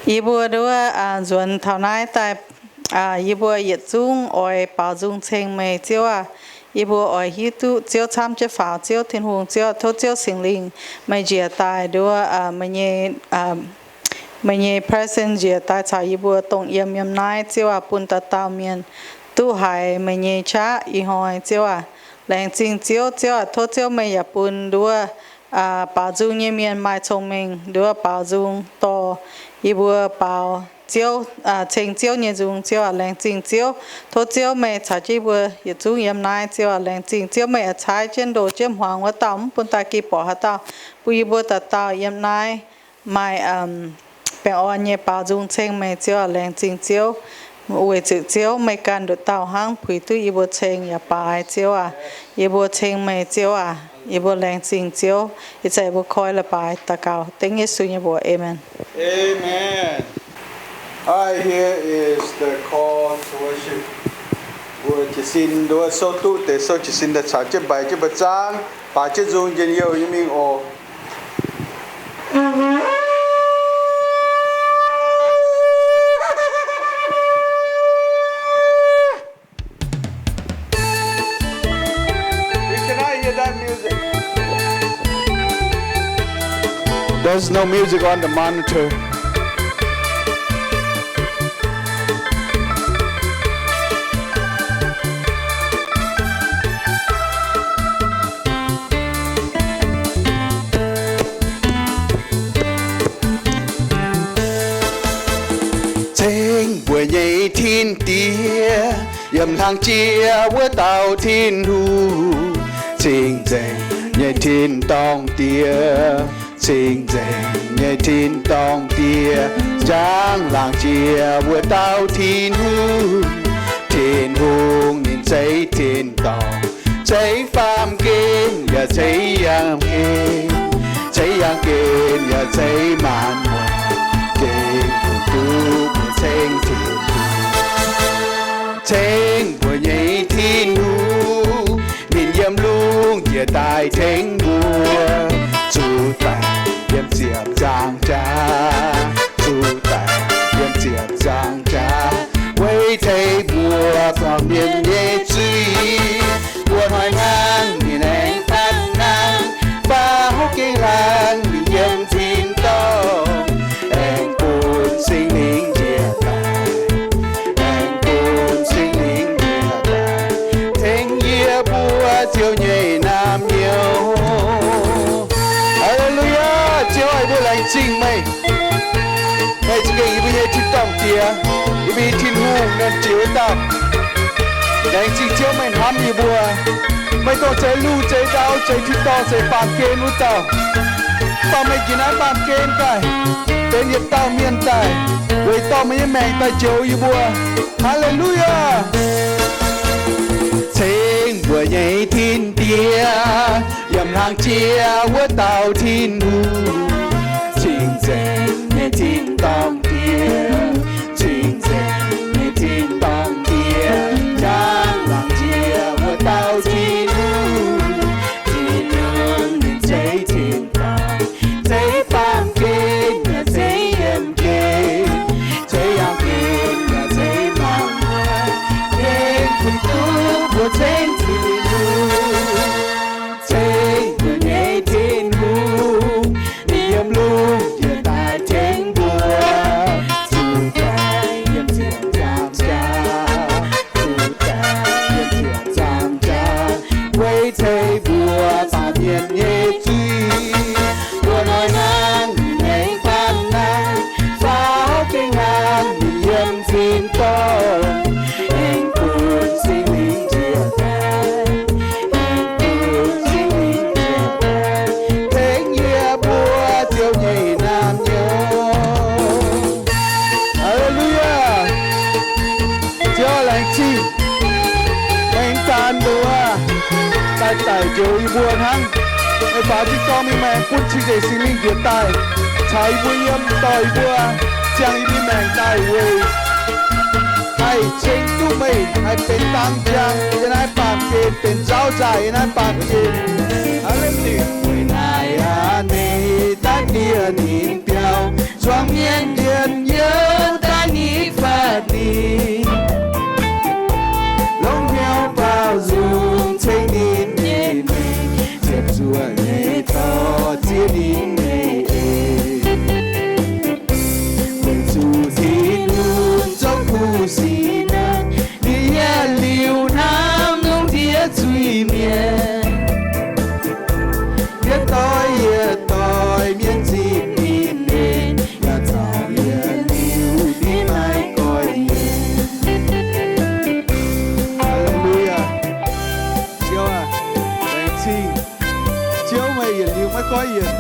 Yie mbuo nduov nzuonx taux naaiv daaih, yie mbuo yietc zungv oix baaux nzung ceng meih, Ziouv aac. Yie mbuo oix hiuv duqv Ziouv camv jienv faaux, Ziouv Tin-Hungh, Ziouv aac, tov Ziouv Singx Lingh meih njiec daaih nduov meih nyei presence njiec daaih caux yie mbuo dongh yiem yiem naaiv, Ziouv aac, bun dauh dauh mienh duqv haiz meih nyei qaqv ih hnoi, Ziouv aac. Laengz zingh Ziouv, Ziouv aac, tov Ziouv meih yaac bun nduov baaux nzung nyei mienh maaih cong-mengh nduov baaux nzung dorh yie mbuo baaux Ziouv, ceng Ziouv nyei nzung, Ziouv aac. Laengz zingh Ziouv, tov Ziouv meih caux jienv yie mbuo yietc zungv yiem naaiv, Ziouv aac. Laengz zingh Ziouv meih oix caaiv jienv ndoh jienv hmuangx wuov dauh, mv bun da'gih borqc haaix dauh, bun yie mbuo dauh dauh yiem naaiv maaih baengh orn nyei baaux nzung ceng meih, Ziouv aac. Laengz zingh Ziouv, weic zuqc Ziouv meih ganh nduqc dauh hnangv puix duqv yie mbuo ceng yaac baaix, Ziouv aac. Yie mbuo ceng meih, Ziouv aac. Yie mbuo laengz zingh Ziouv. Ih zanc yie mbuo koi leiz-baaix daux gaux dengv Yesu nyei mbuox. Amen. Amen. All right, here is the call to worship. Mbuo jiez sin nduov souv duqv deix souv jiez sin daaih caux jienv mbaix jienv mbuo zaangv, baaix jienv nzung njien-youh nyei mingh oc. We cannot hear that music. There's no music on the monitor. Ceng mbuo nyei Tin-Diex, yiem hlang jiex wuov dauh Tin-Hungh, cing-nzengc nyei tin-dorngh Diex, cing-nzengc nyei tin-dorngh Diex, njang laangz jiex wuov dauh Tin-Hungh. Tin-Hungh ninh zeiv tin-dorngh, zeiv faam gen yaac zeiv yangh gen, zeiv yangh gen yaac zeiv maanc muotc, gengh duqv mbuo ceng Tin-Hungh. Ceng mbuo nyei Tin-Hungh, ninh yiem lungh ndiev daaih tengx mbuo, zuqc daaih yiem ziepc nzaangc jaax, zuqc daaih yiem ziepc nzaangc jaax, weic tengx mbuo baamh mienh nyei zuiz. Mbuo hnoi hnangv ninh aengx fatv hnangv, faaux gengh hlang ninh yiem tin-dorngh, aengx bun Singx Lingh njiec daaih, aengx bun Singx Lingh njiec daaih, tengx yie mbuo Ziouv nyei naamh nyouz. Haa^le^lu^yaa! Ziouv aac, yie mbuo laengz zingh meih. Meih za'gengh yie mbuo nyei tin-dorngh Diex, yie mbuo nyei Tin-Hungh, naaiv jiex wuov dauh. Laengz zingh Ziouv meih hnamv yie mbuo. Meih dongh zeix lungh zeix ndau, zeix tin-dorngh, zeix baamh gen wuov dauh. Mv baac meih njiec naaiv baamh gen daaih, benx yietc dauh mienh daaih, weic dorh meih nyei maengc daaih njoux yie mbuo. Haa^le^lu^yaa! Ceng mbuo nyei Tin-Diex, yiem hlang jiex wuov dauh Tin-Hungh, cing-nzengc nyei tin-dorngh Diex, cing-nzengc nyei tin-dorngh Diex, njang laangz jiex wuov dauh Tin-Hungh. Tin-Hungh ninh zeiv tin-dorngh, zeiv baamh gen yaac zeiv yiem gen, zeiv yangh gen yaac zeiv maanc muotc, gengh duqv mbuo ceng Tin-Hungh. Ceng mbuo nyei Tin-Hungh, ninh yiem lungh ndiev daaih tengx mbuo, zuqc daaih yiem ziepc nzaangc jaax, zuqc daaih yiem ziepc nzaangc jaax, weic tengx mbuo baamh mienh nyei zuiz. Mbuo hnoi hnangv ninh aengx fatv hnangv, faaux gengh hlang ninh yiem tin-dorngh, aengx bun Singx Lingh njiec daaih, aengx bun Singx Lingh njiec daaih, tengx yie mbuo Ziouv nyei naamh nyouz. Haa^le^lu^yaa! Ziouv laengz zingh, meih aengx daan nduov daaih daic njoux yie mbuo hnangv. Meih faaux tin-dorngh mingh, meih aengx bun cing-nzengc Singx Lingh njiec daaih caux yie mbuo yiem, dorh yie mbuo, ziangh yie mbuo nyei maengc daaih weic haih ceng duqv meih, haih benx dang njang yiem naaiv baamh gen, benx nzauh nzaaih yiem naaiv baamh gen. Haa^le^lu^yaa! Weic naaiv aqv, meih daaih bieqc ninh Mbuo nyei dorh ziex ninh nyei eix, weic zuqc Tin-Hungh zoux kuv sic naaiv, ninh yietc liuz hnamv lungh ndiev zuiz-mienh. Yietc doix yietc doix mienh zipv ninh en, yaac caux yietc liuz ninh maiv goiv yienc. Hallelujah. Ziouv aac, laengz zingh. Ziouv, meih yietc liuz maiv goiv yienc.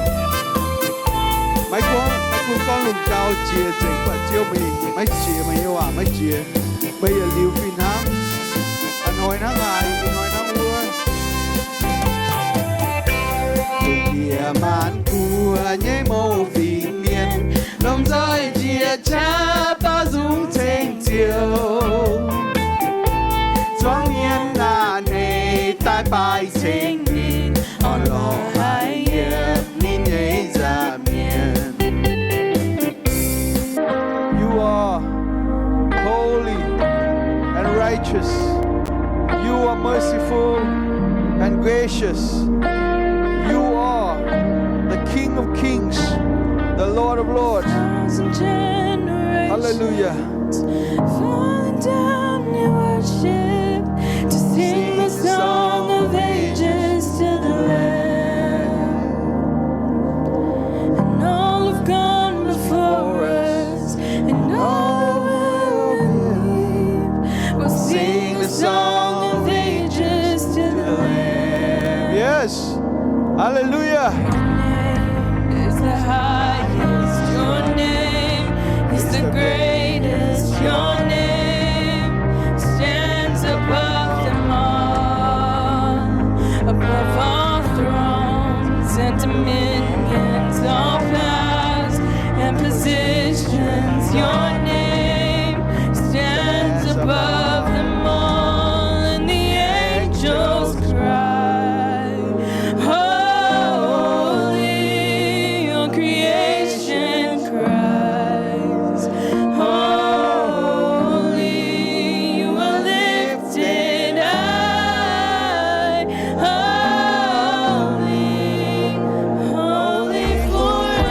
Maiv gorngv, maiv gunv gorngv lungh ndau jiex nzengc, mv baac Ziouv, meih maiv jiex, meih nyei waac maiv jiex. Meih yietc liuz fih hnangv, a'hnoi hnangv haaix, ih hnoi hnangv wuov. Lungh ndiev maanc buo nyei mouz fingx mienh, lomh nzoih njiec qaqv baaux nzung ceng Ziouv. Zuangx mienh naaic hneiv daaih baaix ceng ninh, orn-lorqc haih yiem ninh nyei nza'hmien. You are holy and righteous. You are merciful and gracious. You are the King of kings, the Lord of lords. Hallelujah. Falling down in worship to sing the song of ages to the Lamb. And all have gone before us, and all will believe. We'll sing the song of ages to the Lamb. Yes. Hallelujah. Your name is the highest. Your name is the greatest. Your name stands above them all, above all thrones and dominions, all powers and positions. Your name stands above them all, and the angels cry, holy, all creation cries, holy, you are lifted high, holy, holy forever.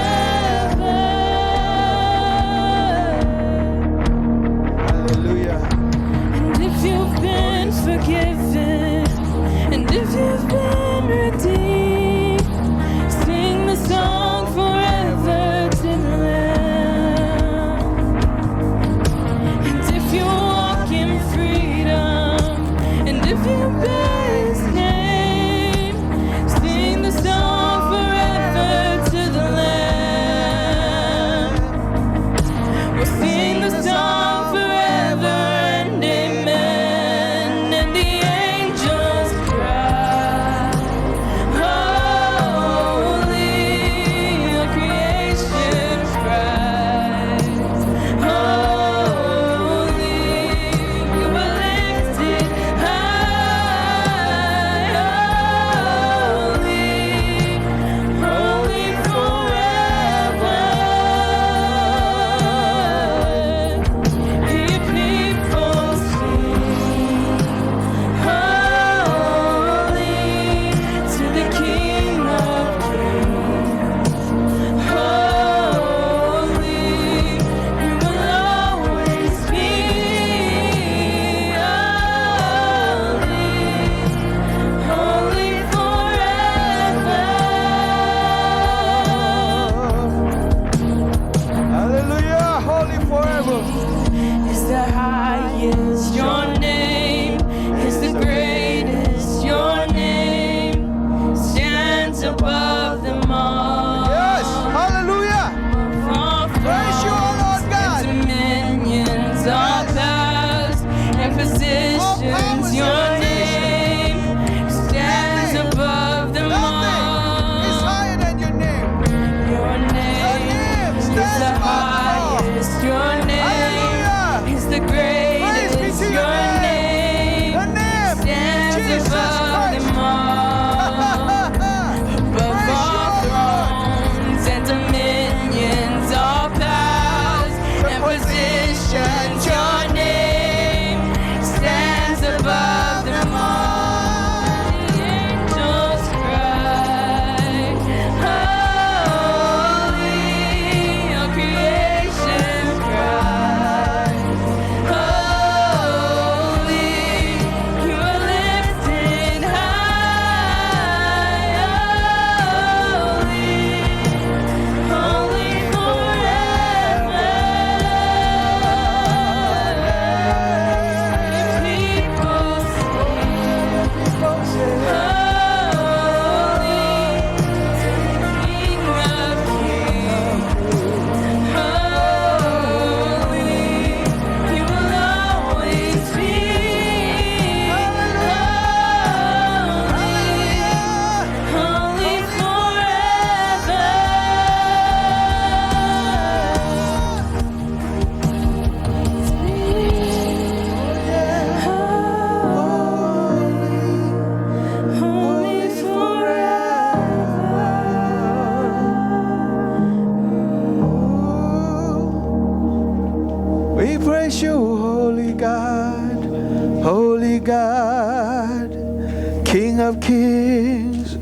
Kings.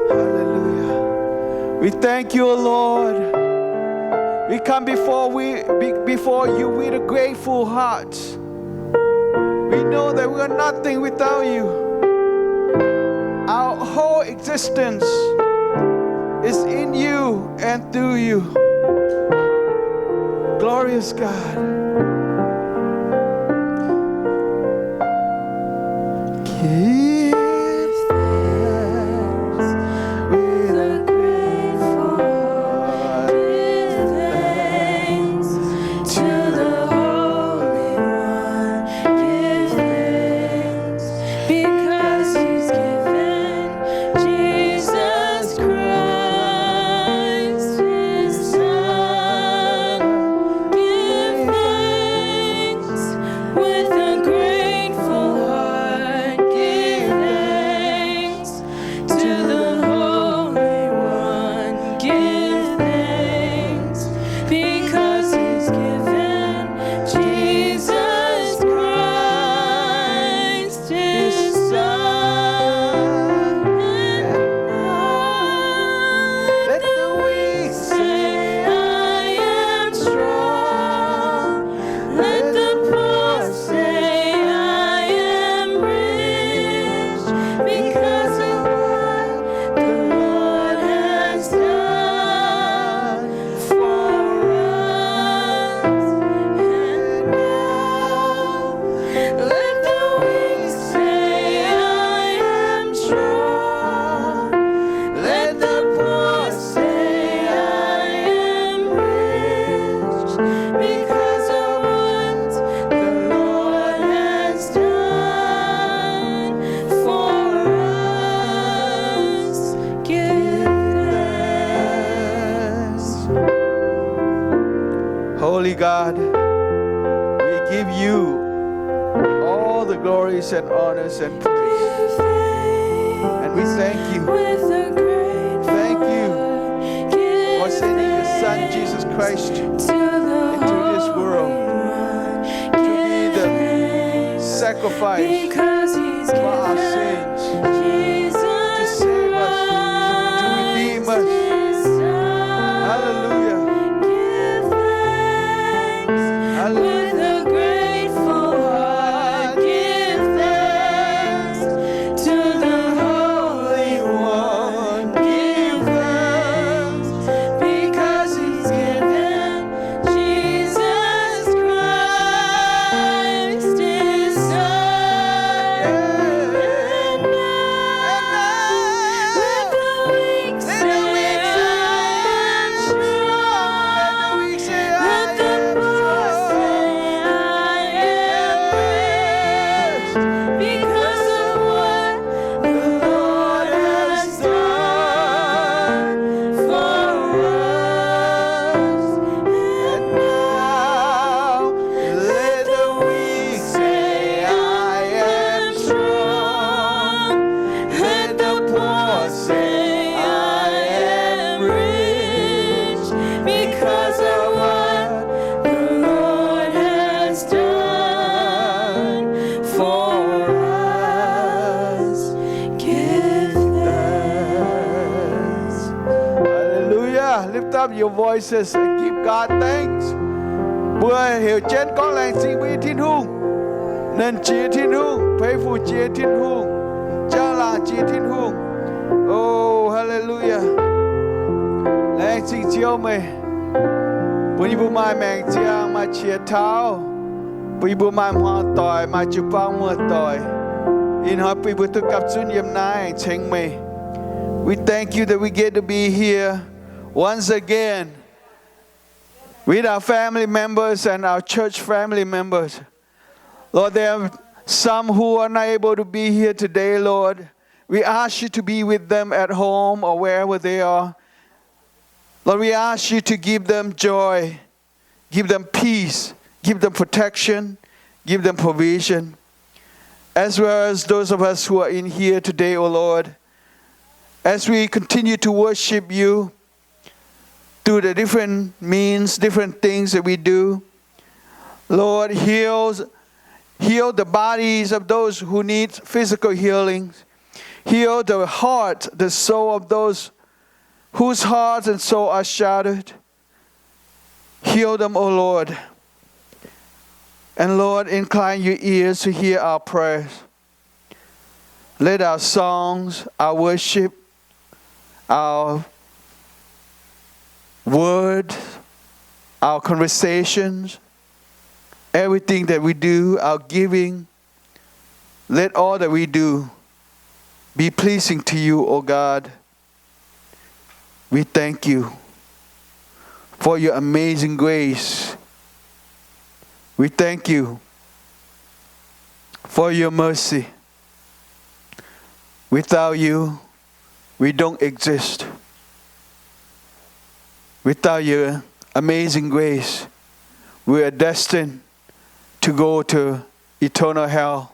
Hallelujah. We thank you, O Lord. We come before, we, be-, before you with a grateful heart. We know that we are nothing without you. Our whole existence is in you and through you. Glorious God. Give thanks with a grateful heart. Give thanks to the Holy One. Give thanks because he's given Jesus Christ, his Son. Give thanks with a grateful heart. Give thanks to the Holy One. Give thanks because he's given Jesus Christ, his Son. And now let the weak say, "I am strong." Let the poor say, "I am rich," because of what the Lord has done for us. And now let the weak say, "I am strong." Let the poor say, "I am rich," because of what the Lord has done for us. Give thanks. Holy God, we give you all the glories and honors and praise. And we thank you. Thank you for sending your Son, Jesus Christ, into this world to be the sacrifice for our sins, to save us, to redeem us. Hallelujah. Hallelujah. With a grateful heart, give thanks to the Holy One. Give thanks because he's given Jesus Christ, his Son. And now, let the weak say, "I am strong." Let the poor say, "I am rich," because of what the Lord has done for us. And now let the weak say, "I am strong." Let the poor say, "I am rich," because of what the Lord has done for us. Give thanks. Hallelujah. Lift up your voices and give God thanks. Mbuo heuc jienv gorngv laengz zingh mbuo nyei Tin-Hungh. Nernh jiex Tin-Hungh, peix fuc jiex Tin-Hungh, njang-laangc jiex Tin-Hungh. Oh, hallelujah. Laengz zingh Ziouv meih, bun yie mbuo maaih maengc ziangh, maaih qiex tauv, bun yie mbuo maaih hmuangv doic, maaih jiu-baang muoz-doic. Ih hnoi bun yie mbuo duqv gapv zunv yiem naaiv aengx ceng meih. We thank you that we get to be here once again with our family members and our church family members. Lord, there are some who are not able to be here today, Lord. We ask you to be with them at home or wherever they are. Lord, we ask you to give them joy, give them peace, give them protection, give them provision, as well as those of us who are in here today, O Lord. As we continue to worship you through the different means, different things that we do, Lord, heal, heal the bodies of those who need physical healings. Heal the heart, the soul of those whose hearts and soul are shattered. Heal them, O Lord. And Lord, incline your ears to hear our prayers. Let our songs, our worship, our words, our conversations, everything that we do, our giving, let all that we do be pleasing to you, O God. We thank you for your amazing grace. We thank you for your mercy. Without you, we don't exist. Without your amazing grace, we are destined to go to eternal hell.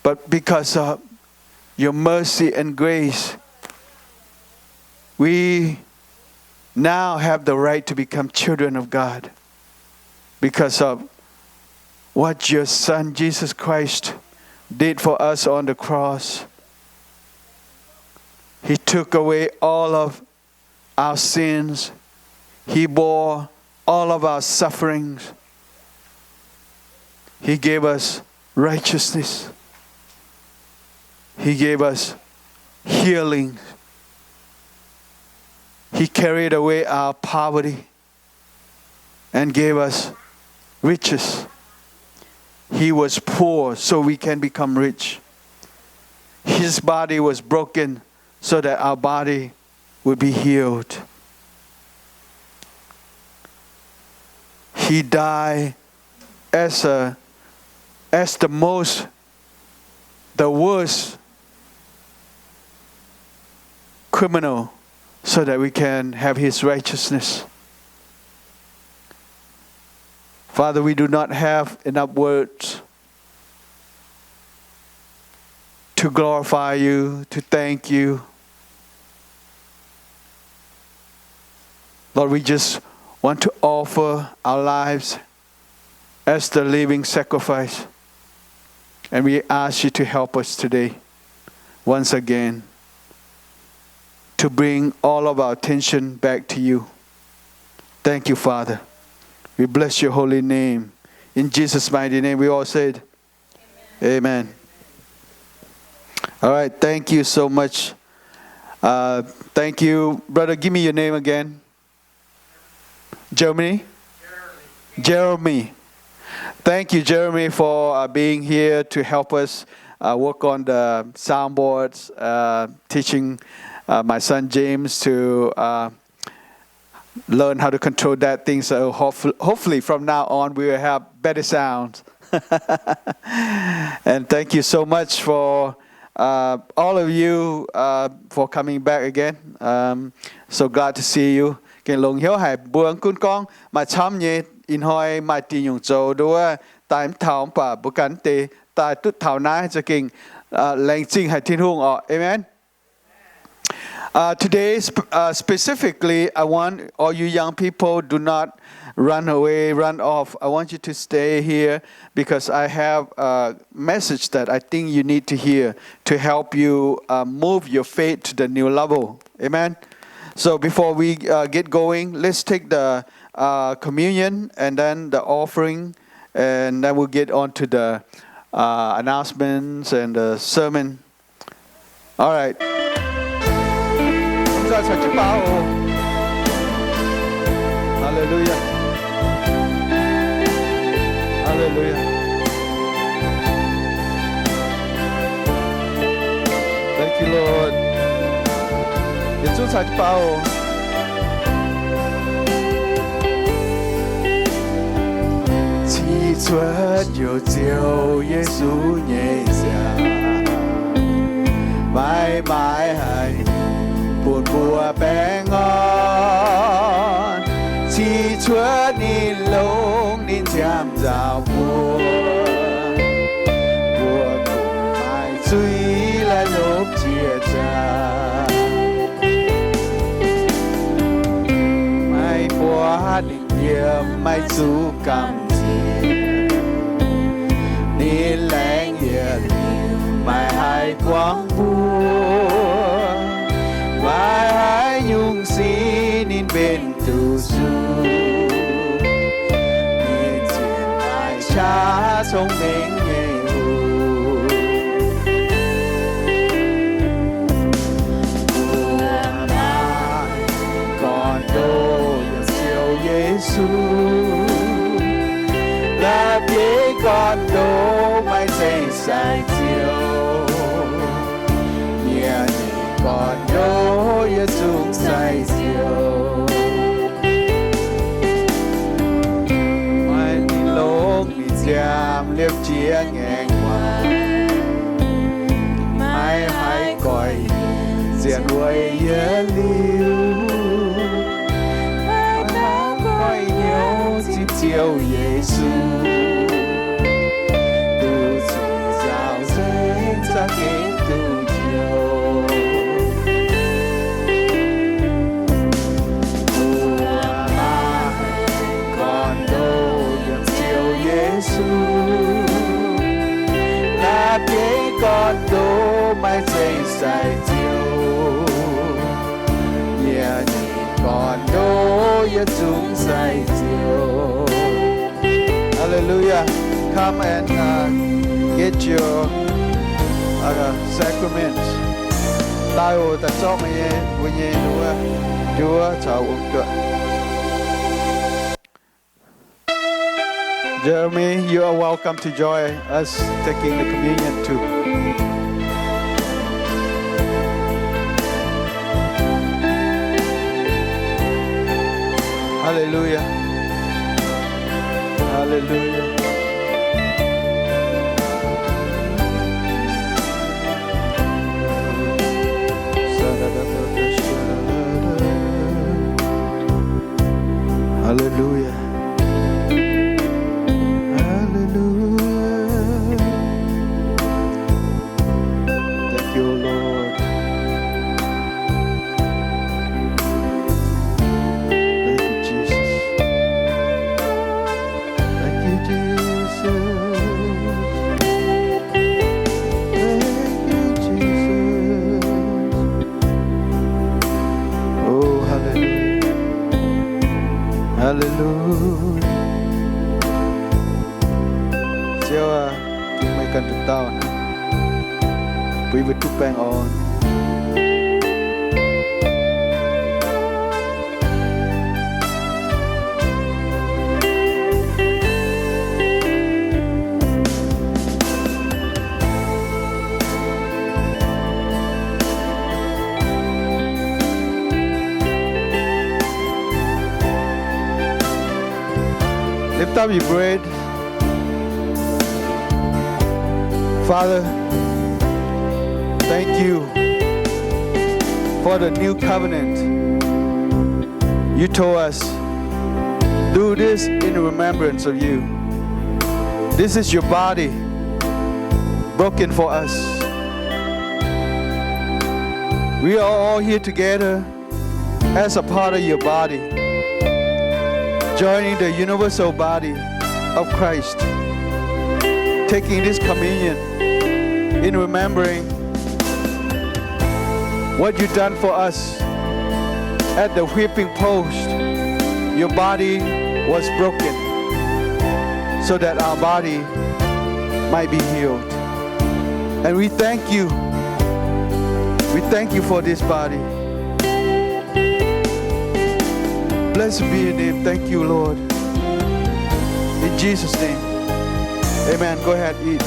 But because of your mercy and grace, we now have the right to become children of God because of what your Son, Jesus Christ, did for us on the cross. He took away all of our sins. He bore all of our sufferings. He gave us righteousness. He gave us healing. He carried away our poverty and gave us riches. He was poor so we can become rich. His body was broken so that our body would be healed. He died as a, as the most, the worst criminal so that we can have his righteousness. Father, we do not have enough words to glorify you, to thank you. Lord, we just want to offer our lives as the living sacrifice. And we ask you to help us today, once again, to bring all of our attention back to you. Thank you, Father. We bless your holy name. In Jesus' mighty name, we all said, Amen. All right, thank you so much. Uh, thank you. Brother, give me your name again. Jeremy? Jeremy. Thank you, Jeremy, for, uh, being here to help us, uh, work on the soundboards, uh, teaching, uh, my son James to, uh, learn how to control that thing. So hopef-, hopefully from now on we will have better sound. And thank you so much for, uh, all of you, uh, for coming back again. Um, so glad to see you. Gengh longx hnyouv haic mbuo gunv gorngv maaih camv nyei ih hnoi maaih diuh nyungc zoux nduov daaih mv taux, mv baac mbuo ganh deix daaih duqv taux naaiv za'gengh, uh, laengz zingh haic Tin-Hungh orqc. Amen. Uh, today, sp-, uh, specifically, I want all you young people, do not run away, run off. I want you to stay here because I have a message that I think you need to hear to help you, uh, move your faith to the new level. Amen. So before we, uh, get going, let's take the, uh, communion and then the offering, and then we'll get on to the, uh, announcements and the sermon. All right. Hallelujah. Hallelujah. Thank you, Lord. Yietc zungv caux jienv baaux oc. Ziqv cuotv Ziouv Yesu nyei nziaaux, maiv maaih haaix bun mbuo baengh orn. Ziqv cuotv ninh longx, ninh ziangh nzaaux mbuo, mbuo kungx maaih zuiz la'lopv jiex nzangc. Maiv buatc ninh yiem, maiv zuqc gamh nziex. Ninh laengz yietc liuz, maiv haih guangc mbuo, maiv haaix nyungc sic ninh mbenc duqv zuqc. Ninh zien haic qaqv cong-mengh nyei hungh. Mbuo maaih gorn-ndoqv yiem Ziouv Yesu. La'bieiv gorn-ndoqv maaih zeiv sai Ziouv. Mienh nyei gorn-ndoqv yietc zungv sai Ziouv. Maaih ninh longx ninh nziaamv liepc jiex ngaengc waaic. Maiv haih goiv zien weic yie liuz. Maiv haih goiv hnyouv zipv Ziouv Yesu. Duqv zuqc nzaaux nzengc za'gengh duqv njoux. Mbuo maaih gorn-ndoqv yiem Ziouv Yesu. La'bieiv gorn-ndoqv maaih zeiv sai Ziouv. Mienh nyei gorn-ndoqv yietc zungv sai Ziouv. Hallelujah. Come and, uh, get your, uh, sacraments. Daaih oc, daaih zorqv meih nyei, mbuo nyei nduov, nduov caux wuom nduov. Jeremy, you are welcome to join us taking the communion too. Hallelujah. Hallelujah. Hallelujah. Hallelujah. Thank you, Lord. Thank you, Jesus. Thank you, Jesus. Thank you, Jesus. Oh, hallelujah. Hallelujah. Ziouv aac, bun meih ganh nduqc dauh naaiv, bun yie mbuo duqv baengh orn. Lift up your bread. Father, thank you for the new covenant. You told us, "Do this in remembrance of you." This is your body broken for us. We are all here together as a part of your body, joining the universal body of Christ, taking this communion in remembering what you done for us. At the whipping post, your body was broken so that our body might be healed. And we thank you. We thank you for this body. Blessed be your name. Thank you, Lord. In Jesus' name. Amen. Go ahead, eat.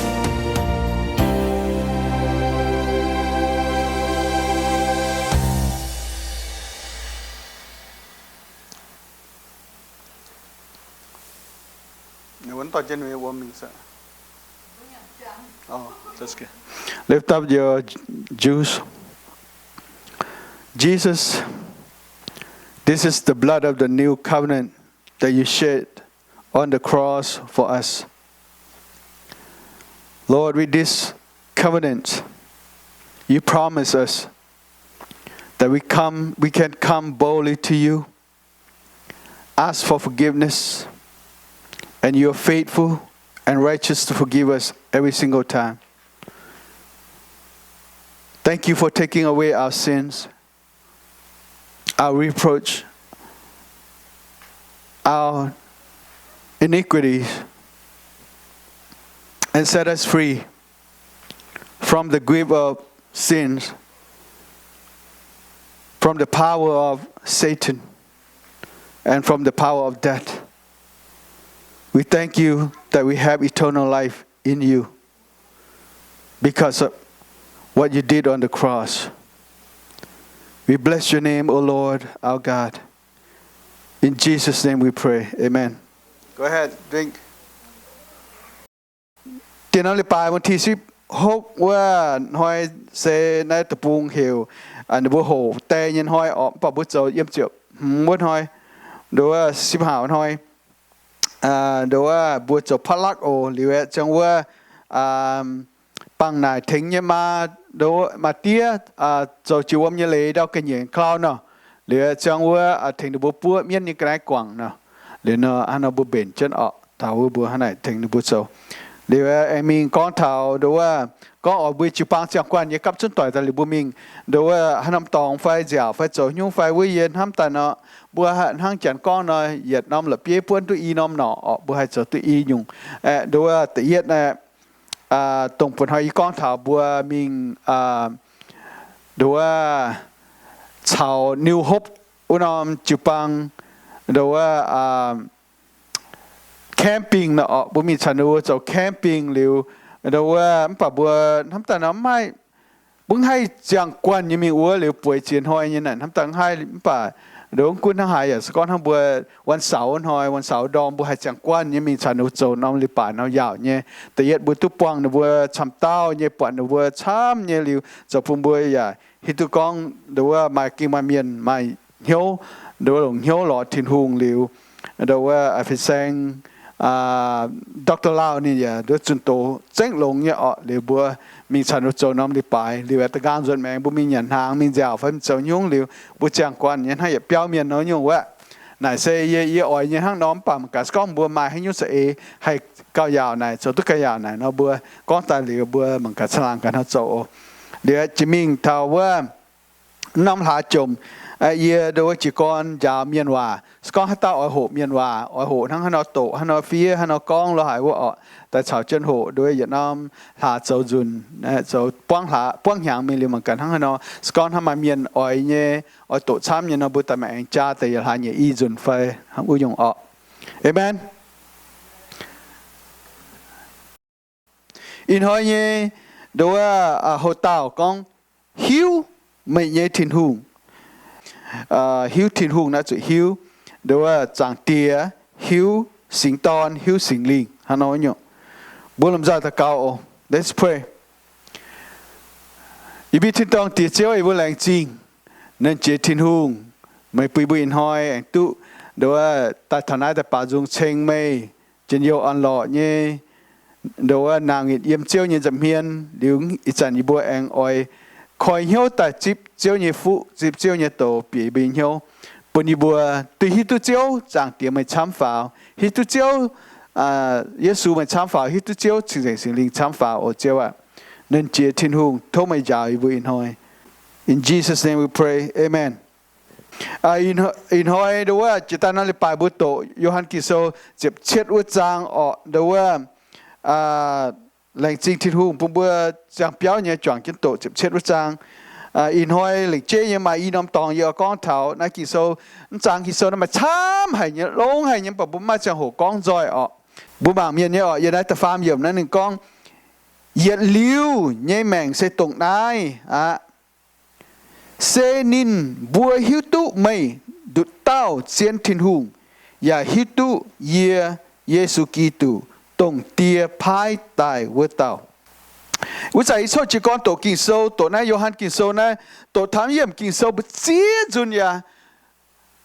Lift up your juice. Jesus, this is the blood of the new covenant that you shed on the cross for us. Lord, with this covenant, you promise us that we come, we can come boldly to you, ask for forgiveness, and you are faithful and righteous to forgive us every single time. Thank you for taking away our sins, our reproach, our iniquities, and set us free from the grip of sins, from the power of Satan, and from the power of death. We thank you that we have eternal life in you because of what you did on the cross. We bless your name, O Lord, our God. In Jesus' name we pray. Amen. Go ahead, drink. Diex norm leiz-baaix mbuo ti sipv hopv wuov hnoi se naaiv deic-bung heuc ninh mbuo hoqc die nyei hnoi orqc, mv baac mbuo zoux yiem ziepc hmz wuov hnoi, nduov sipv haac hnoi, nduov mbuo zoux potluck oc. Liuz aeqv, ziangh wuov bangc naaic tengx nyei maa, nduov maa diev zoux jiex wuom nyei leiz ndau ga'nyiec klau nor. Liuz aeqv, ziangh wuov tengx ninh mbuo buov mienv nyei ga'naaiv guangc nor. Liuz nor hnangv nor mbuo mbenc jienv orqc, taux wuov mbuo hnangv naaic tengx ninh mbuo zoux. Liuz aengx mingh gorngv taux nduov wuov, gorngv oix mbuo jiu-baang ziangh guanh nyei gapv zunv doic daaih liuz mbuo mingh nduov wuov haaix norm dorngx fai nziaauc fai zoux haaix nyungc fai wuov yie hnamv daaih nor, mbuo hnangv janx gorngv nor, yietc norm la'bieiv buonv duqv i norm norqc orqc, mbuo haih zoux duqv i nyungc. Aeqv, nduov wuov da'yietv aeqv, dongh bun hnoi yie gorngv taux mbuo mingh nduov wuov caux New Hope wuov norm jiu-baang nduov wuov camping nor orqc, mbuo mingh caux ninh mbuo zoux camping liuz, nduov wuov mv baac mbuo hnamv daaih nor mv maaih, mbuo mv haih ziangh guanh nyei mingh wuov liuz bueix ziex hnoi nyei naaic hnamv daaih mv haih. Mv baac nduov wuov gunv hnangv haaix yaac se gorngv hnangv mbuo วันเสาร์ hnoi, วันเสาร์ ndorm mbuo haih ziangh guanh nyei mingh caux ninh mbuo zoux norm leiz-baaix norm yaauc nyei. Da'yietv mbuo duqv buangh ninh mbuo camv dauh nyei, buatc ninh mbuo camv nyei liuz, zoux bun mbuo yaac hiuv duqv gorngv nduov wuov maaih gengh maaih mienh maaih hnyouv, nduov wuov longc hnyouv lorz Tin-Hungh liuz, nduov wuov fin-saeng Doctor Lau ninh yaac nduov zunh doz zengv longx nyei orqc. Liuz mbuo mingh caux ninh mbuo zoux norm leiz-baaix liuz aeqv, da'nqaang nzuonx maengx mbuo mingh nyanc hnaangx, mingh nziaauc fai mingh zoux haaix nyungc liuz, mbuo ziangh guanh nyei hnangv yietc biauv mienh nor nyungc wuov. Naaic se yie, yie oix nyei hnangv nor, mv baac mangc gaax se gorngv mbuo maaih haaix nyungc za'eix haih gauh yaauc naaic, zoux duqv gauh yaauc naaic nor, mbuo gorngv daaih liuz mbuo mangc gaax caangh laangh gaax hnangv zoux oc. Liuz jiex mingh taux wuov norm hlaax jomc, yie nduov wuov jiez gorn njaaux mienh waac. Se gorngv haaix dauh oix hoqc mienh waac, oix hoqc hnangv haaix nor doqc, haaix nor fiev, haaix nor gorngv lo haaix wuov orqc, daaih caux jienv hoqc nduov yietc norm hlaax zoux nzunc, zoux buangv hnyangx mingh liuz mangc gaax hnangv haaix nor. Se gorngv hnangv maaih mienh oix nyei, oix doqc camv nyei nor, mbuo daaih maaih aengx jaa daaih yietc hlaax nyei i nzunc fai hnangv wuov nyungc orqc. Aamen. Ih hnoi nyei nduov wuov hoc-dauh gorngv hiuv meih nyei Tin-Hungh. Hiuv Tin-Hungh naaiv zuqc hiuv nduov wuov Zaangc Diex, hiuv Singx Dorn, hiuv Singx Lingh hnangv nor nyungc. Mbuo lomh nzoih daux gaux oc. Let's pray. Yie mbuo tin-dorngh Diex Ziouv, yie mbuo laengz zingh. Nernh Jiex Tin-Hungh, meih bun mbuo ih hnoi aengx duqv nduov wuov daaih taux naaiv daaih baaux nzung ceng meih njien-youh orn-lorqc nyei nduov wuov nangc yiem Ziouv nyei nza'hmien. Liuz ih zanc yie mbuo aengx oix koi hnyouv daaih zipv Ziouv nyei fuqv, zipv Ziouv nyei doz bieqc yie mbuo nyei hnyouv, bun yie mbuo duqv hiuv duqv Ziouv Zaangc Diex meih camv faaux, hiuv duqv Ziouv Yesu meih camv faaux, hiuv duqv Ziouv Cing-Nzengc Singx Lingh camv faaux oc Ziouv aac. Nernh Jiex Tin-Hungh, tov meih njaaux yie mbuo ih hnoi. In Jesus' name we pray, amen. Ih hnoi nduov wuov jiex daaih norm leiz-baaix mbuo doqc Yo^han Ging-Sou ziepc cietv wuov zaang orqc. Nduov wuov laengz zingh Tin-Hungh bun mbuo ziangh biauv nyei juangc jienv doqc ziepc cietv wuov zaang. Ih hnoi lengc jeiv nyei maaih i norm dorngx yie oix gorngv taux naaiv Ging-Sou. Mv zaang Ging-Sou naaiv maaih camv haic nyei, longx haic nyei, mv baac mbuo mv maaih ziangh hoc gorngv nzoih orqc. Mbuo mangc mienh nyei orqc, yiem naaiv da'faam yiemc naaiv ninh gorngv, yietc liuz nyei maengc se dongh naaiv aqv. Se ninh mbuo hiuv duqv meih nduqc dauh zien Tin-Hungh, yaac hiuv duqv yie, Yesu Giduc, dongh Die paaiv daaih wuov dauh. Wuov zanc yie coqv jiez gorn doqc Ging-Sou, doqc naaiv Yo^han Ging-Sou naaiv, doqc taux yiemc Ging-Sou mbu'ziex nzunc yaac,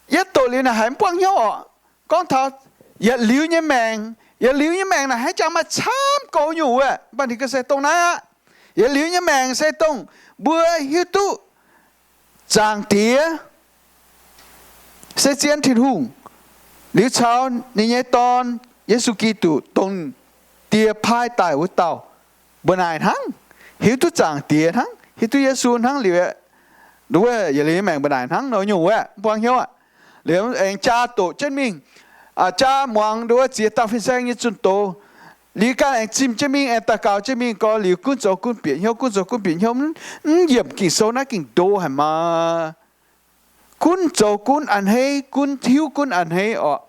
yie doqc liuz naaic haiz mv buangv hnyouv orqc. Gorngv taux yietc liuz nyei maengc, yietc liuz nyei maengc naaic hnangv jangx maaih camv goux nyungc wuov, mv baac ninh ga'se dongh naaiv aqv. Yietc liuz nyei maengc se dongh mbuo hiuv duqv Zaangc Diex se zien Tin-Hungh, liuz caux ninh nyei Dorn, Yesu Giduc, dongh Die paaiv daaih wuov dauh. Mbuo naaic hnangv, hiuv duqv Zaangc Diex hnangv, hiuv duqv Yesu hnangv liuz, nduov yietc liuz nyei maengc mbu'naaic hnangv nor nyungc wuov, mv buangv hnyouv aqv. Liuz aengx jaa doqc jienv mingh, jaa muangx nduov ziex dauh fin-saeng nyei zunh doz. Liuz ganh aengx zimh jienv mingh, aengx daux gaux jienv mingh gorx, liuz gunv zoux gunv bieqc hnyouv, gunv zoux gunv bieqc hnyouv, mv yiemc Ging-Sou naaiv gengh ndo haic maah. Gunv zoux gunv a'hneiv, gunv hiuv gunv a'hneiv orqc.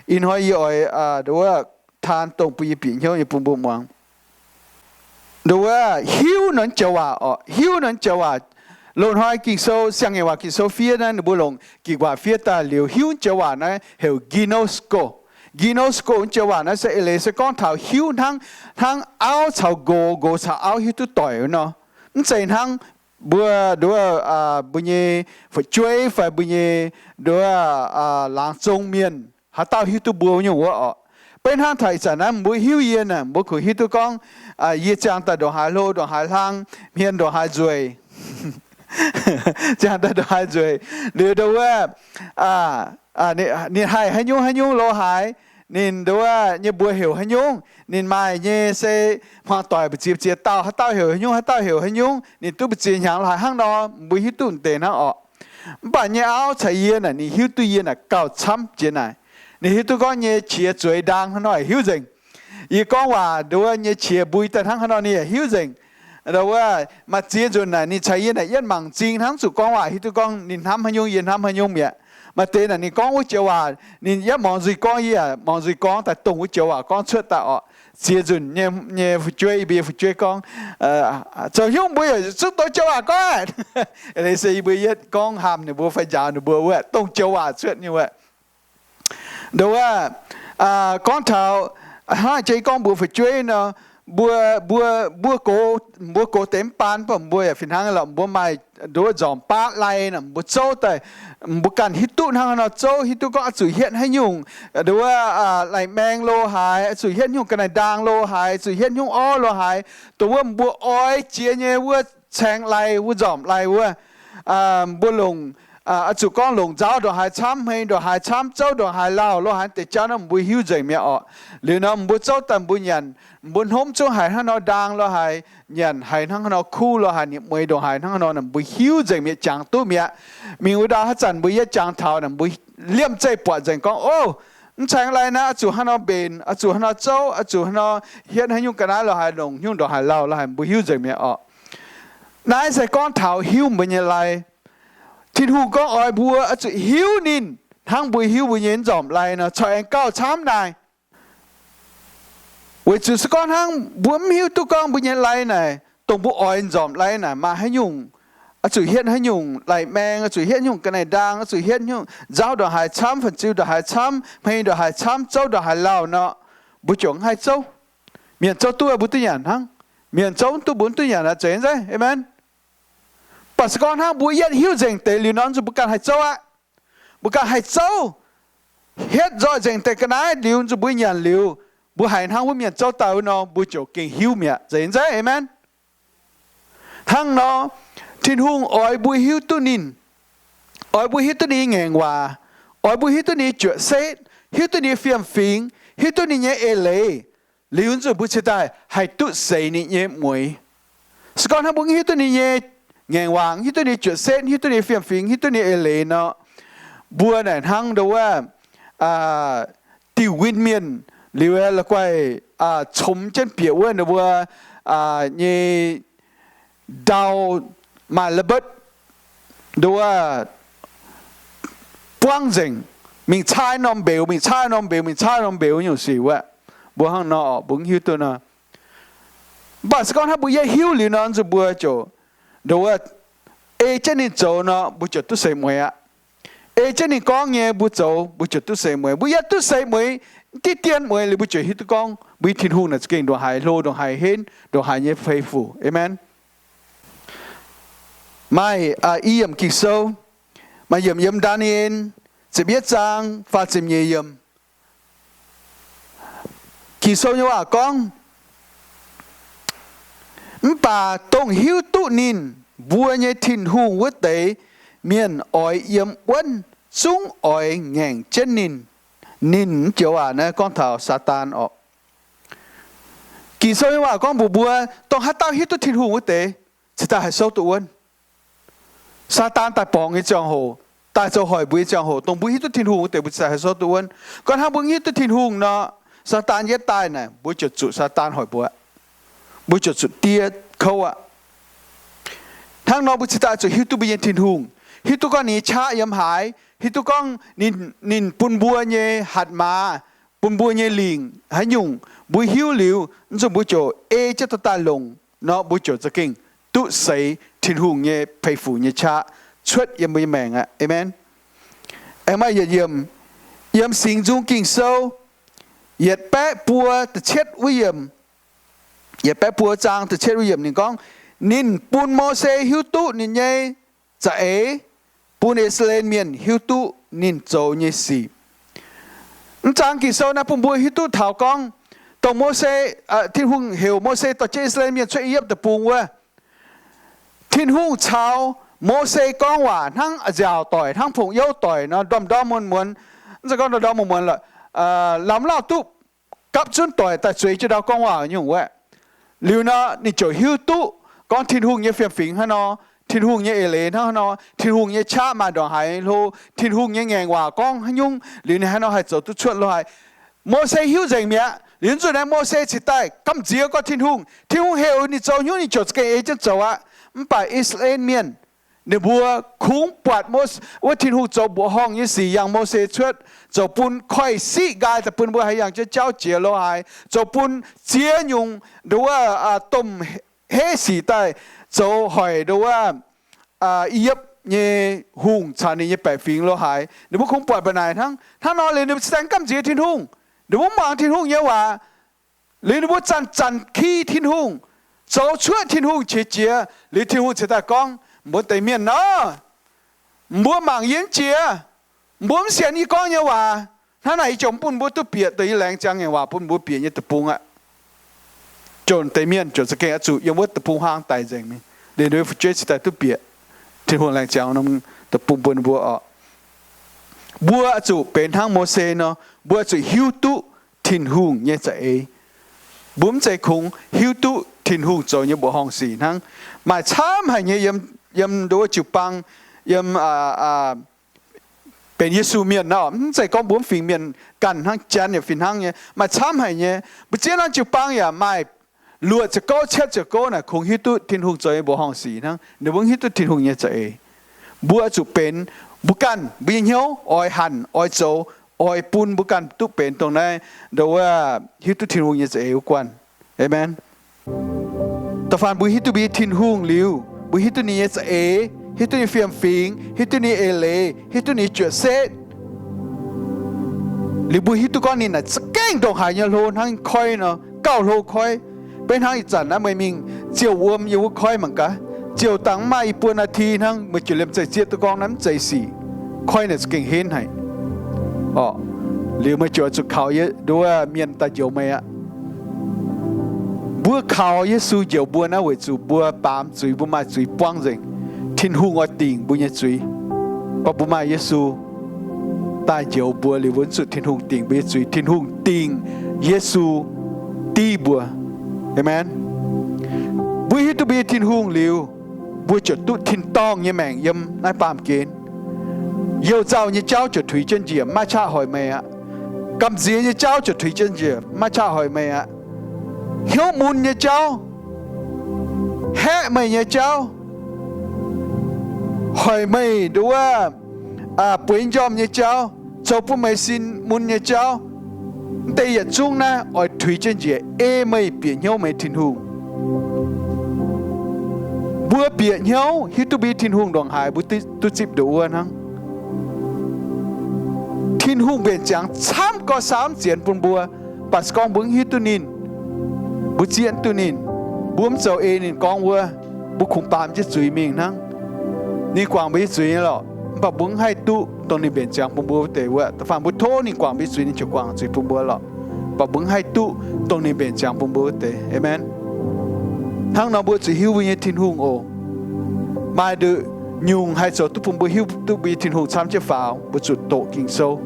Ih hnoi yie oix nduov taan dongh bun yie bieqc hnyouv nyei bun mbuo muangx. Nduov hiuv norm joux waac orqc, hiuv norm joux waac. Loz-hnoi Ging-Sou, Siang-Ngaengc Waac Ging-Sou fiev naaiv, ninh mbuo longc Ging-Waac fiev daaih liuz hiuv joux waac naaiv heuc ginosko. Ginosko joux waac naaiv se eix leiz se gorngv taux hiuv hnangv, hnangv auv caux nqox, nqox caux auv hiuv duqv doic wuov nor. Mv zeiz hnangv mbuo nduov, mbuo nyei fu'jueiv fai mbuo nyei nduov, laangz zong mienh haaix dauh hiuv duqv mbuo nyungc wuov orqc. Beiv hnangv taux ih zanc naaiv mbuo hiuv yie naaic, mbuo kungx hiuv duqv gorngv yie ziangh daaih ndongc haaix hlo, ndongc haaix hlang, hmien ndongc haaix nzueic, ziangh daaih ndongc haaix nzueic. Liuz nduov wuov, ninh haih haaix nyungc haaix nyungc lo haaix, ninh nduov nyei mbuox heuc haaix nyungc, ninh maaih nyei se hmuangx doic mbu'ziex ziex dauh, haaix dauh heuc haaix nyungc, haaix dauh heuc haaix nyungc, ninh duqv mbu'ziex hnyangx lo haaix hnangv nor, mbuo hiuv duqv deix hnangv orqc. Mv baac nyei auv caux yie naaic, ninh hiuv duqv yie naaic gauh camv jiex naaic. Ninh hiuv duqv gorngv nyei qiex zueiz ndaang hnangv nor yaac hiuv nzengc. Yie gorngv waac nduov nyei qiex mbui daaih hnangv haaix nor ninh yaac hiuv nzengc. Nduov maaih ziex nzunc naaic ninh caux yie naaic yietv mangc m'zing hnangv zuqc gorngv waac, hiuv duqv gorngv ninh hnamv haaix nyungc yie hnamv haaix nyungc mi'aqv. Maaih deix naaic ninh gorngv wuov joux waac, ninh yietv mungz nzuih gorngv, yie yaac mungz nzuih gorngv daaih dongh wuov joux waac gorngv cuotv daaih orqc. Ziex nzunc nyei fu'jueiv, yie mbuo nyei fu'jueiv gorngv, zoux hnyungv mbuo yaac zungv dongh joux waac gorngv aqv. Eix leiz se yie mbuo yietv gorngv haam ninh mbuo fai njaaux ninh mbuo wuov dongh joux waac cuotv nyei wuov. Nduov wuov, gorngv taux hnangv jiex gorngv mbuo fu'jueiv nor, mbuo, mbuo, mbuo gox, mbuo gox deix mv baan, mv baac mbuo yaac fih hnangv lorqc, mbuo maaih nduov nzormc baav lai nor, mbuo zouv daaih, mbuo ganh hiuv duqv hnangv haaix nor zouv, hiuv duqv gorngv oix zuqc hietv haaix nyungc nduov lai maeng lo haaix, oix zuqc hietv nyungc ga'naaiv-ndaang lo haaix, zuqc hietv nyungc orv lo haaix, dongh wuov mbuo oix jiex nyei wuov caeng lai, wuov nzormc lai wuov. Mbuo longc, oix zuqc gorngv longc nzauv ndongc haaix camv, hmei ndongc haaix camv, zouv ndongc haaix lauh lo haaix deix jauv nor, mbuo hiuv nzengc mi'aqv orqc. Liuz nor mbuo zouv daaih mbuo nyanc, mbuo hnomv zungv haiz hnangv nor ndaang lo haaix, nyanc haiz hnangv haaix nor kuv lo haaix, ninh mueiz ndongc haaix hnangv haaix nor, mbuo hiuv nzengc mi'aqv, jangx duqv mi'aqv. Mingh wuov ndau haaix zanc mbuo yietv jangx taux naaic, mbuo liemh zeiv buatc nzengc gorngv, o, mv caeng lai naaiv oix zuqc hnangv nor mbenc, oix zuqc hnangv nor zouv, oix zuqc hnangv nor hietv haaix nyungc ga'naaiv lo haaix, longc nyungc ndongc haaix lauh lo haaix, mbuo hiuv nzengc mi'aqv orqc. Naaiv se gorngv taux hiuv mbuo nyei lai. Tin-Hungh gorngv oix mbuo oix zuqc hiuv ninh hnangv mbuo hiuv mbuo nyei nzormc lai nor, corc aengx gauh camv naaic. Weic zuqc se gorngv hnangv mbuo mv hiuv duqv gorngv mbuo nyei lai naaic, dongh mbuo oix nzormc lai naaic maaih haaix nyungc, oix zuqc hietv haaix nyungc lai maeng, oix zuqc hietv nyungc ga'naaiv-ndaang, oix zuqc hietv nyungc nzauv ndongc haaix camv, fan-ziu ndongc haaix camv, hmei ndongc haaix camv, zouv ndongc haaix lauh nor, mbuo ziouc mv haih zouv. Mienh zouv duqv mbuo duqv nyanc hnangv. Mienh zouv mv duqv mbuo mv duqv nyanc aqv, zeiz zeiz, aamen. Mv baac se gorngv hnangv mbuo yietv hiuv nzengc deix liuz nor, zuqc mbuo ganh haih zouv aqv. Mbuo ganh haih zouv, hietv nzoih nzengc deix ga'naaiv liuz, zuqc mbuo nyanc liuz, mbuo haiz hnangv wuov mienh zouv daaih wuov nor, mbuo ziouc gengh hiuv mi'aqv, zeiz zeiz, aamen. Hnangv nor, Tin-Hungh oix mbuo hiuv duqv ninh, oix mbuo hiuv duqv ninh ngaengc waac, oix mbuo hiuv duqv ninh nyei juoqc setv, hiuv duqv ninh nyei fiem-fingx, hiuv duqv ninh nyei eix leiz, liuz zuqc mbuo cingx daaih haih duqv seix ninh nyei mueix. Se gorngv hnangv mbuo mv hiuv duqv ninh nyei ngaengc waac, hiuv duqv ninh nyei juoqc setv, hiuv duqv ninh nyei fiem-fingx, hiuv duqv ninh nyei eix leiz nor, mbuo naaic hnangv nduov wuov diuh win mienh liuz la'guaih comx jienv bieqc wuov nduov mbuo nyei ndau maaih ระเบิด nduov wuov buangv nzengc, mingh caaiv norm mbeux, mingh caaiv norm mbeux, mingh caaiv norm mbeux nyungc sic wuov. Mbuo hnangv nor mbuo mv hiuv duqv nor. Mv baac se gorngv hnangv mbuo yietv hiuv liuz nor, zuqc mbuo ziouc nduov wuov ei jienv ninh zoux nor, mbuo ziouc duqv seix mueix aqv. Ei jienv ninh gorngv nyei mbuo zoux, mbuo ziouc duqv seix mueix. Mbuo yietv duqv seix mueix, diqv dien mueix liuz, mbuo ziouc hiuv duqv gorngv mbuo nyei Tin-Hungh naaic za'gengh ndongc haaix hlo, ndongc haaix henv, ndongc haaix nyei fei fuc. Aamen. Maaih i yiemc Ging-Sou, maaih yiemc yiem Ndaa^ni^en ziepc yietv zaang faah ziepc nyeic yiemc. Ging-Sou nyei waac gorngv, mv baac dongh hiuv duqv ninh, mbuo nyei Tin-Hungh wuov deix mienh oix yiem wuonv zungv oix ngaengc jienv ninh. Ninh joux waac naaiv gorngv taux Saadaan orqc. Ging-Sou nyei waac gorngv mbuox mbuo, dongh haaix dauh hiuv duqv Tin-Hungh wuov deix, cingx daaih haih souv duqv wuonv. Saadaan daaih borngz nyei ziangh hoc, daaih zoux hoic mbuo nyei ziangh hoc, dongh mbuo hiuv duqv Tin-Hungh wuov deix mbuo cingx daaih haih souv duqv wuonv. Gorngv hnangv mbuo hiuv duqv Tin-Hungh nor, Saadaan yietv daaih naaic, mbuo ziouc zuqc Saadaan hoic mbuo, mbuo ziouc zuqc diev kouv aqv. Hnangv nor mbuo cingx daaih zuqc hiuv duqv mbuo nyei Tin-Hungh, hiuv duqv gorngv ninh nyei qaqv yiem haaix, hiuv duqv gorngv ninh, ninh bun mbuo nyei hatc maaz, bun mbuo nyei lingc haaix nyungc, mbuo hiuv liuz, zuqc mbuo ziouc ei jienv daaih longc nor, mbuo ziouc za'gengh duqv seix Tin-Hungh nyei peix fuc nyei qaqv cuotv yiem mbuo nyei maengc aqv. Aamen. Aengx maaih yietc yiemc, yiem Singx Nzung Ging-Sou, yietc baeqv buo da'cietv wuov yiemc, yietc baeqv buo zaang da'cietv wuov yiemc ninh gorngv, ninh bun Mose hiuv duqv ninh nyei za'eix, bun I^saa^laa^en Mienh hiuv duqv ninh zoux nyei sic. Mv zaang Ging-Sou naaiv bun mbuo hiuv duqv taux gorngv, dongh Mose, Tin-Hungh heuc Mose dorh jienv I^saa^laa^en Mienh cuotv I^yipv Deic-Bung wuov, Tin-Hungh caux Mose gorngv waac hnangv nziaauc doic, hnangv pongx youv doic nor, ndorm-ndorm muonz-muonz, mv zeiz gorngv ndorm-ndorm muonz-muonz lorqc, lamz lauh duqv gapv zunv doic daaih zueiz jienv ndau gorngv waac nyungc wuov. Liuz nor ninh ziouc hiuv duqv gorngv Tin-Hungh nyei fiem-fingx hnangv nor, Tin-Hungh nyei eix leiz hnangv nor, Tin-Hungh nyei qaqv maaih ndongc haaix hlo, Tin-Hungh nyei ngaengc waac gorngv haaix nyungc, liuz ninh haaix nor haih zoux duqv cuotv lo haaix. Mose hiuv nzengc mi'aqv. Liuz zuqc naaiv Mose cingx daaih gamh nziex gorngv Tin-Hungh, Tin-Hungh heuc ninh zoux hnyouv ninh ziouc za'gengh ei jienv zoux aqv. Mv baac I^saa^laa^en Mienh ninh mbuo kungx buatc wuov Tin-Hungh zoux mbuoqc horngh nyei sic yangh Mose cuotv, zoux bun koiv-siqv nqaai daaih bun mbuo haih yangh jienv jauv jiex lo haaix, zoux bun ziex nyungc nduov wuov domh heiv sic daaih zoux hoic nduov wuov I^yipv nyei hungh caux ninh nyei baeqc fingx lo haaix. Ninh mbuo kungx buatc mba'naaic hnangv. Hnangv nor liuz ninh mbuo cingx daaih gamh nziex Tin-Hungh. Ninh mbuo mangc Tin-Hungh nyei waac. Liuz ninh mbuo zanc-zanc ki Tin-Hungh, zoux cuotv Tin-Hungh qiex jiez. Liuz Tin-Hungh cingx daaih gorngv, mbuo deix mienh nor, mbuo mangc yie mv jiex, mbuo mv sienx yie gorngv nyei waac. Hnangv naaic yie jomc bun mbuo duqv bieqc dongh yie laengz ziangx ngaengc waac bun mbuo bieqc nyei deic-bung aqv. Jomc deix mienh ziouc za'gengh oix zuqc yiem wuov deic-bung huaang daic nzengc mingh. Liuz ninh mbuo fu'jueiv cingx daaih duqv bieqc Tin-Hungh laengz ziangx norm deic-bung bun mbuo oc. Mbuo oix zuqc benx hnangv Mose nor, mbuo oix zuqc hiuv duqv Tin-Hungh nyei za'eix. Mbuo mv zeiz kungx hiuv duqv Tin-Hungh zoux nyei mbuoqc horngh sic hnangv. Maaih camv haic nyei yiem, yiem nduov jiu-baang, yiem benx Yesu mienh nor, mv zeiz gorngv mbuo mv fingx mienh ganh hnangv, Janx yaac fih hnangv nyei. Maaih camv haic nyei. Mbuo ziex norm jiu-baang yaac maaih luoqc ziepc gouv, cietv ziepc gouv naaic kungx hiuv duqv Tin-Hungh zoux nyei mbuoqc horngh sic hnangv. Ninh mbuo mv hiuv duqv Tin-Hungh nyei za'eix. Mbuo oix zuqc benx mbuo ganh, mbuo nyei hnyouv oix hanc, oix zoux, oix bun mbuo ganh duqv benx dongh naaiv, nduov wuov, hiuv duqv Tin-Hungh nyei za'eix wuov guanh. Aamen. Da'faanh mbuo hiuv duqv mbuo nyei Tin-Hungh liuz, mbuo hiuv duqv ninh nyei za'eix, hiuv duqv ninh fiem-fingx, hiuv duqv ninh eix leiz, hiuv duqv ninh nyei juoqc setv, liuz mbuo hiuv duqv gorngv ninh naaic za'gengh ndongc haaix nyei hlo hnangv koi nor, gauh hlo koi. Beiv hnangv ih zanc naaiv meih mingh ziouh wuom yiem wuov koi mangc gaax, ziouh dangh mv maaih i buo นาที hnangv, meih ziouc liemh zeih zieqv duqv gorngv naaiv mv zeiz sic. Koi naaic za'gengh henv haic. Orqc, liuz meih ziouc oix zuqc kaux nduov mienh daaih njoux meih aqv. Mbuo kaux Yesu njoux mbuo naaiv weic zuqc mbuo baamz zuiz, mbuo maaih zuiz buangv nzengc. Tin-Hungh oix dingc mbuo nyei zuiz. Gorngv mbuo maaih Yesu daaih njoux mbuo liuz, mbuo zuqc Tin-Hungh dingc mbuo nyei zuiz. Tin-Hungh dingc Yesu div mbuo. Aamen. Mbuo hiuv duqv mbuo nyei Tin-Hungh liuz, mbuo ziouc duqv tin-dorngh nyei maengc yiem naaiv baamh gen. Youh nzauh nyei jauv ziouc tuix jienv njiec, maiv qaqv hoic meih aqv. Gamh nziex nyei jauv ziouc tuix jienv njiec, maiv qaqv hoic meih aqv. Hnyouv mun nyei jauv, haeqv meih nyei jauv, hoic meih nduov wuov, bueix njormh nyei jauv, zoux bun meih sin mun nyei jauv, mv deix yietc zungv naaiv oix tuix jienv njiec ei meih bieqc hnyouv meih Tin-Hungh. Mbuo bieqc hnyouv hiuv duqv mbuo Tin-Hungh ndongc haaix, mbuo duqv zipv ndoqc wuov hnangv. Tin-Hungh mbenc ziangx camv gorx-saamv zienx bun mbuo, mv baac se gorngv mbuo mv hiuv duqv ninh, mbuo zieqv duqv ninh, mbuo mv zoux ei ninh gorngv wuov, mbuo kungx baamz jienv zuiz mingh hnangv. Ninh guangc mbuo nyei zuiz nyei lorqc, mv baac mbuo mv haih duqv dongh ninh mbenc ziangx bun mbuo wuov deix wuov. Da'faanh mbuo tov ninh guangc mbuo nyei zuiz, ninh ziouc guangc zuiz bun mbuo lorqc. Mv baac mbuo mv haih duqv dongh ninh mbenc ziangx bun mbuo wuov deix. Aamen. Hnangv nor mbuo zuqc hiuv mbuo nyei Tin-Hungh oc. Maaih nduqc nyungc haih zoux duqv bun mbuo hiuv duqv mbuo nyei Tin-Hungh camv jienv faaux, mbuo zuqc doqc Ging-Sou,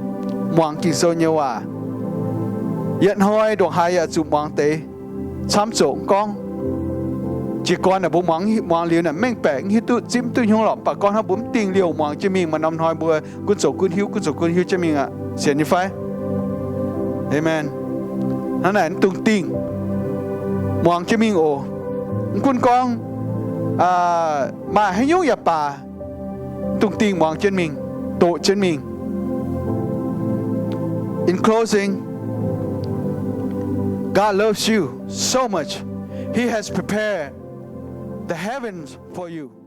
muangx Ging-Sou nyei waac. Yietc hnoi ndongc haaix yaac zuqc muangx deix, camv zoqc mv gorngv. Jiez gorn naaic mbuo muangx, muangx liuz naaic mengh baeqc, mv hiuv duqv, zipv mv duqv hnyouv lorqc. Mv baac gorngv hnangv mbuo mv dingh liouh muangx jienv mingh, maaih norm hnoi mbuo gunv zoux gunv hiuv, gunv zoux gunv hiuv jienv mingh aqv. Sienx nyei fai? Amen. Hnangv naaic mv dungx dingh, muangx jienv mingh oc. Mv gunv gorngv maaih haaix nyungc yaac baac, mv dungx dingh, muangx jienv mingh, doqc jienv mingh. In closing, God loves you so much. He has prepared the heavens for you.